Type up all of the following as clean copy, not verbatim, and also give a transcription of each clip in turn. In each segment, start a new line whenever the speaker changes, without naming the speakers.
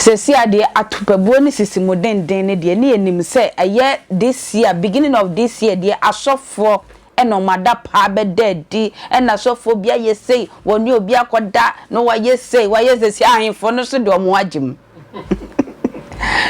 Sɛsi adeɛ atopabuo ne sisi mu denden ne deɛ ne yɛnim sɛ ɛyɛ this year, beginning of this year deɛ, asɔfoɔ ɛna ɔmo ada paa bɛda adi, ɛna asɔfoɔ bi ayɛ sei, wɔne obi akɔda na wɔayɛ sei, wɔayɛ sɛsi ahemfo no so deɛ, ɔmo agye mu.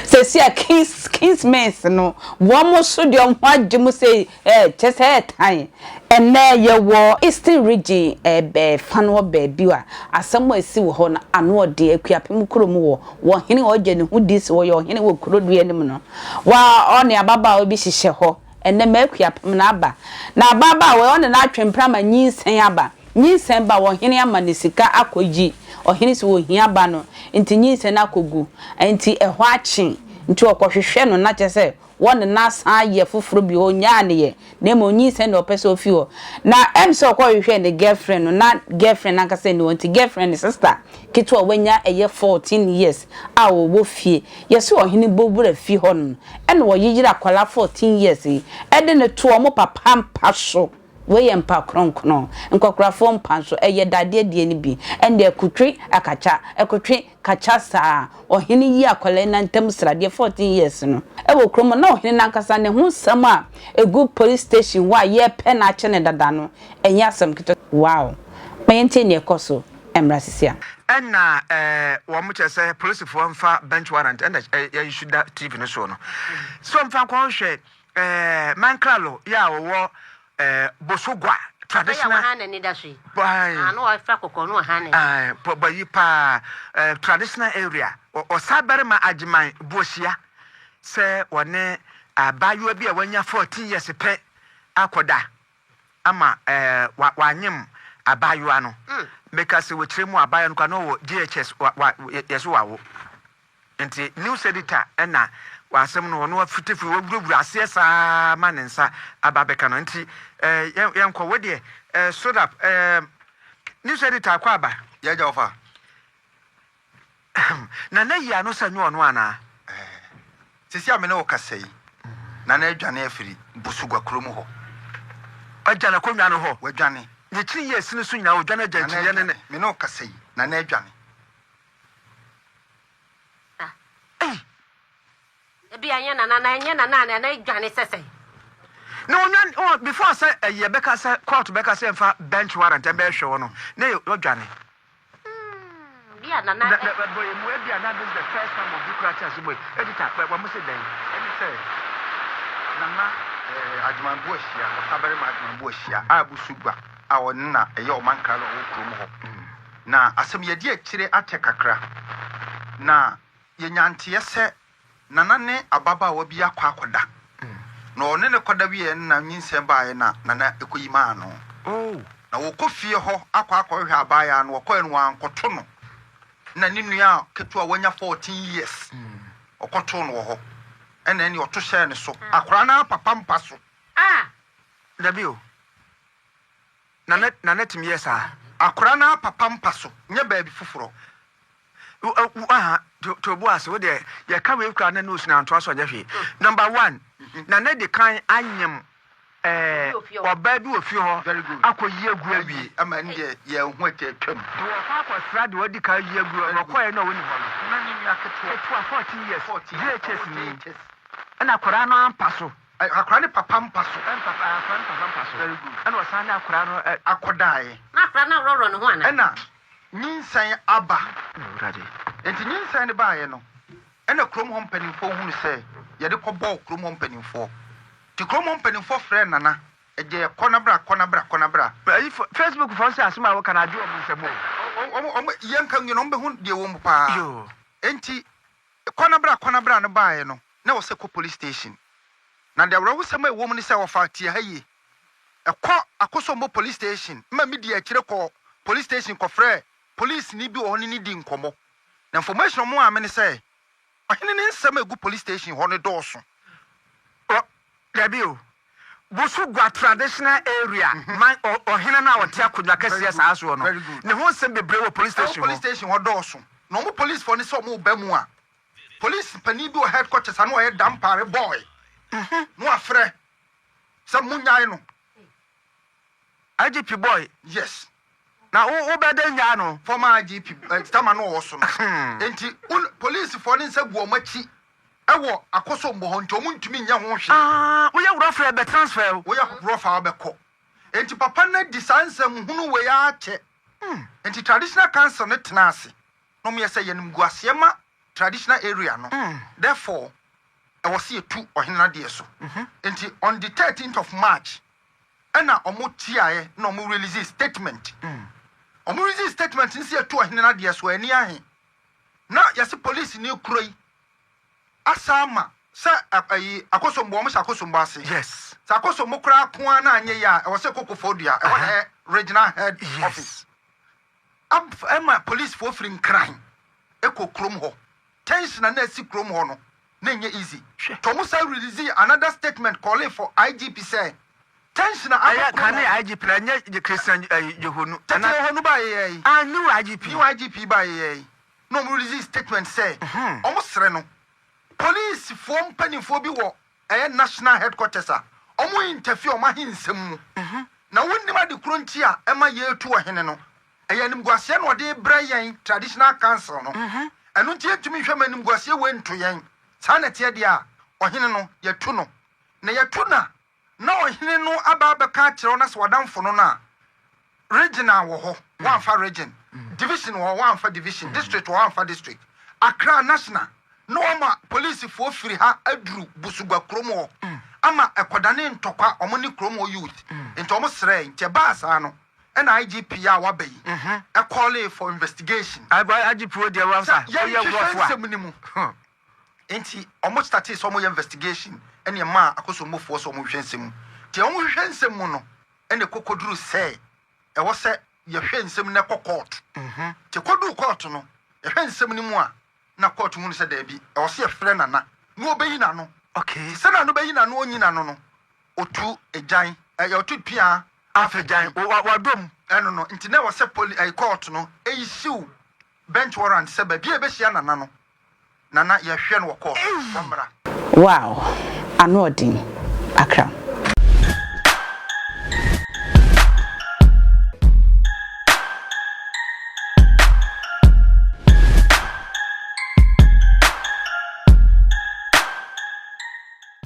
Sɛsi a kingsmen no, wɔn nso deɛ, ɔmo agye mu sɛ kyɛ sɛ ɛɛtan. Ɛnɛ yɛwɔ Eastern Region, ɛbɛɛ fa no wɔ baabi a asɛm a esi wɔ hɔ no ano ɔde Akuapem kurom wɔ wɔhene a ɔgye ne ho di sɛ wɔyɛ ɔhene wɔ kuro dua anim no wa ɔne ababaawa bi hyehyɛ hɔ. Ɛnɛ mɛ Akuapem na aba na ababaawa ɔne n'atwe mpra ma nyinsɛn aba. Nyinsɛn ba, wɔhene ama ne sika akɔgyi. Ɔhene sɛ wɔhia ba no nti nyinsɛn no akɔgu, nti ɛhɔ akye, nti ɔkɔhwehwɛ no na kyerɛ sɛ wɔne n'asan ayɛ foforɔ bi. Ɔnyaa ne yɛ na mmom nyinsɛn na ɔpɛ sɛ ofi hɔ na sɛ ɔkɔhwehwɛ ne girlfriend no na girlfriend nankasa ne wɔ, nti girlfriend ne sister ketewa a wanya ɛyɛ 14 years a wɔwɔ fie. Yɛsɛ ɔhene bɔwura fie hɔ no, ɛna wɔyeyere akwadaa 14 years yi ɛde ne to ɔmo papa mpa so. Wei mpa kronkron, nkɔkorafoɔ mpa nso ɛyɛ dadeɛ deɛ no bi, ɛnna ɛkotwe akakya, ɛkotwe kakya saa. Ɔhene yi akwadaa yi nantam sradeɛ 14 years no ɛwɔ kurom na ɔhene nankasa ne ho nsɛm a egu police station hɔ a yɛrepɛ n'akyɛ ne dada no, ɛnyɛ asɛm ketewa. Wow, ma yɛntie nea ɛkɔ so mmra sisi a.
Ɛna wɔn kyerɛ sɛ polisifoɔ mfa bench warrant ɛna yɛyisu da TV no so no so mfa nkɔhwɛ Mankralo yɛ a wɔwɔ Bosogua traditional.
Bɛyɛ wɔn n'ani da so yi. Ano wɔfra kɔkɔɔ no wɔn n'ani.
Bɔyi paa traditional area ɔsa barima Agyeman Buohyia sɛ wɔne abaayewa bi a wanya 14 years pɛ akɔda ama wanyem abaayewa no. Meka sɛ wɔkyerɛ mu, abaayewa no kora na ɔwɔ JHS wa wa yɛso wawo, nti news editor ɛna wasɛm no ɔno afitifi wɔwurawura aseɛ saa ma ne nsa aba abɛka no. Nti yɛnkɔ wo deɛ sodap news editor akɔ aba.
Yɛgya wɔfa.
Na na yi ano sɛ nyɛ ɔno anaa?
Sisi a me ne wo kasa yi, Nana adwane afiri Busugua kurom hɔ.
Agya na kɔnwa no hɔ.
Wadwane.
Ne kyiri yɛ sini so nyinaa ɔdwane agya.
Nana
nkyiriɛ ne
adwane. Me ne wo kasa yi, Nana adwane.
Ei!
Ebi anyɛ nana na ɛnyɛ nana a nana adwane sɛsɛ.
Na ɔnwa ɔ before sɛ ɛyɛ bɛka sɛ court bɛka sɛ mfa bench warrant ɛbɛhwɛ wɔ no na yɛ ɔdwane.
Bi a nana.
Na bɔ yɛ mu ebi a na this is the first time obi kura kyɛ ase boy editor bɛ wɔn se dɛn?
Ɛne sɛ Nana Agyeman Buahyia, ɔsabarima Agyeman Buahyia a Busugua a ɔne na ɛyɛ ɔmankra no a ɔwɔ kurom hɔ na asɛm yɛde akyire akyɛ kakra na yɛnya nteɛ sɛ Nana ne ababaawa bi akɔ akɔda na ɔne ne kɔda wieɛ no na nyinsɛn baeɛ na Nana ɛkɔyi maa no. Na wɔkɔ fie hɔ akɔ akɔhwehwɛ abaayewa no, wɔkɔɛ no wɔankɔto no, na ne nua ketewa a wanya 14 years ɔkɔtoo no wɔ hɔ, ɛna ɛne ɔto hyɛɛ ne so, akwaraa no papa mpa so.
Dabi o, Nana tumi yɛ saa?
Akwaraa no papa mpa so, nyɛ baabi foforɔ.
Aha to bo ase. Wo deɛ yɛka wei kura na news na antoa so ɔnyɛ hwee. Number one, Nana di kan anyem ɔbaa bi wɔ fie hɔ.
Very good.
Akɔ yi agu awie.
Ama ɛne deɛ yɛn ho akyɛ atwam.
De wɔkɔ akɔsra de wɔdi kan yi agu hɔ, wɔkɔɛ na wɔni hɔ no.
Na ne nua ketewa.
Ketewa 14 years.
14.
JHS ni, ɛna akwaraa no ampa so.
Akwaraa ne papa mpa so.
Ɛmpa akwaraa no papa mpa so.
Very good.
Ɛna ɔsan ne akwaraa no
akɔdaeɛ.
Na akora no aworɔworɔ ne ho ana?
Ɛna nyinsɛn aba.
Awurade.
Nti nyinsɛn no baeɛ no, ɛna kurom hɔ mpanimfoɔ hunu sɛ yɛde kɔbɔɔ kurom hɔ mpanimfoɔ, nti kurom hɔ mpanimfoɔ frɛɛ Nana ɛgye, kɔ na bra, kɔ na bra, kɔ na bra.
Ayi Facebook fɔ sɛ asɛm a wɔka no agye ɔmo nsɛm o.
Ɔmo yɛnka nwi no, ɔmo bɛhu deɛ wɔ mu paa.
Yo.
Nti kɔ na bra, kɔ na bra no baeɛ no, na wɔ sɛ kɔ police station, na deɛ awerɛhosɛm a ɛwɔ mu ne sɛ wɔfa tie ha yie, ɛkɔ Akosombo police station ma mi di akyire kɔ police station kɔfrɛ police ni bi wɔ hɔ ne ne di nkɔmmɔ, na information ɔmo ame ne sɛ ɔhene ne nsɛm a egu police station hɔ no dɔɔso.
Dabi o, Busugua traditional area man ɔhene no a ɔte akonnwa kɛseɛ saa soɔ no
Very good.
ne ho nsɛm bebree wɔ police
ɛwɔ
station
police
hɔ.
Station hɔ dɔɔso, na ɔmo police foɔ ne sɛ ɔmo ba mu a, police panin bi wɔ headquarters ano ɔyɛ Dampare boy na wafrɛ sɛ mo nyae no.
IGP boy.
Yes.
Na wo wo bɛ dɛn nyaa no?
Former IGP eh, tama no ɔwɔ so no. Nti wo polisifoɔ no nsa gu wɔn akyi wɔ Akosombo hɔ nti wɔn ntumi nyɛ ho hwee.
Ah, woyɛ worɔfrɛ bɛ transfer o.
Woyɛ worɔfa a wobɛkɔ. Nti papa no adi saa nsɛm hunu wei ara kyɛ. Nti traditional council no tenaa ase na wɔyɛ sɛ yɛ animguaseɛ ma traditional area no therefore ɛwɔ sɛ yɛtu ɔhene no adeɛ so. Nti on the 13th of March ɛna ɔmo tiaɛ na ɔmo release statement. Ɔmo release statement no sɛ yɛtu ɔhene no adeɛ so ani ahe na yɛse police ni kuro yi asa ama sɛ ayi Akosombo ɔmo hyɛ Akosombo ase.
Yes.
Sɛ Akosombo koraa ko ara na anyɛ yie a ɛwɔ sɛ ɛkɔ Koforidua ɛhɔ na ɛyɛ regional head office. Ɛma policefoɔ firi Nkran kɔ kurom hɔ. Tension a na asi kurom hɔ no, na ɛnyɛ easy.
Hwɛ.
Nti wɔn san release another statement calling for IGP sɛ tension a aba
Ɛyɛ
kurom
kane
hɔ no.
IGP na ɛnyɛ Christian ɛyi Yohonu.
Tete Yohonu baeɛ yɛ yi.
Ah, new IGP.
New IGP baeɛ yɛ yi. Na wɔn release statement sɛ wɔn srɛ no policefoɔ mpanimfoɔ bi wɔ ɛyɛ national headquarters a wɔn interfere wɔn ahensɛm mu. Na wonnim ade koro nti a ɛma yɛretu ɔhene no. Ɛyɛ animguaseɛ na ɔde rebrɛ yɛn traditional council no. Ɛno nti yɛntumi nhwɛ ma animguaseɛ wei nto yɛn. Saa na ɛteɛ deɛ a, ɔhene no, yɛtu no. Na yɛtu no a, na ɔhene no aba abɛka akyerɛ wo na sɛ w'adamfo no no a, regional wɔ hɔ, woamfa region, division wɔ hɔ, woamfa division, district wɔ hɔ, woamfa district, Accra, national, na wɔama polisifoɔ firi ha aduru Busugwa kurom hɔ ama ɛkɔdane ntɔkwa wɔn ne kurom hɔ youth. Nti wɔn srɛɛ, nti ɛbaa saa no, ɛna IGP a waba yi ɛkɔɔlee for investigation.
IGP wo deɛ wamsa,
Sɛ
woyɛ
yɛnhwehwɛ
wurɔfo a.
nsɛm no mu. Nti wɔn startee sɛ wɔyɛ investigation ɛna ɛmaa Akosombofoɔ sɛ wɔnhwehwɛ nsɛm mu. Nti wɔhwehwɛ nsɛm mu no ɛna ɛkɔkɔduru sɛ ɛwɔ sɛ yɛhwɛ nsɛm no kɔ court. Nti ɛkɔduu court no, yɛhwɛ nsɛm no mu a, na court hunu sɛ daabi, ɛwɔ sɛ yɛfrɛ Nana na ɔbɛyi n'ano.
Okay.
Nti sɛ Nana bɛyi n'ano ɔnyi n'ano no, ɔtu gyan, ɛyɛ ɔtu pia
Afei gyan, wadom.
Ɛno no, nti na ɛwɔ sɛ poli, ɛyɛ court no issue bench warrant sɛ baabi a yɛbɛhyia Nana no, Nana yɛhwɛ no wɔ court, ɔmmra.
Wow ano ɔden Akra.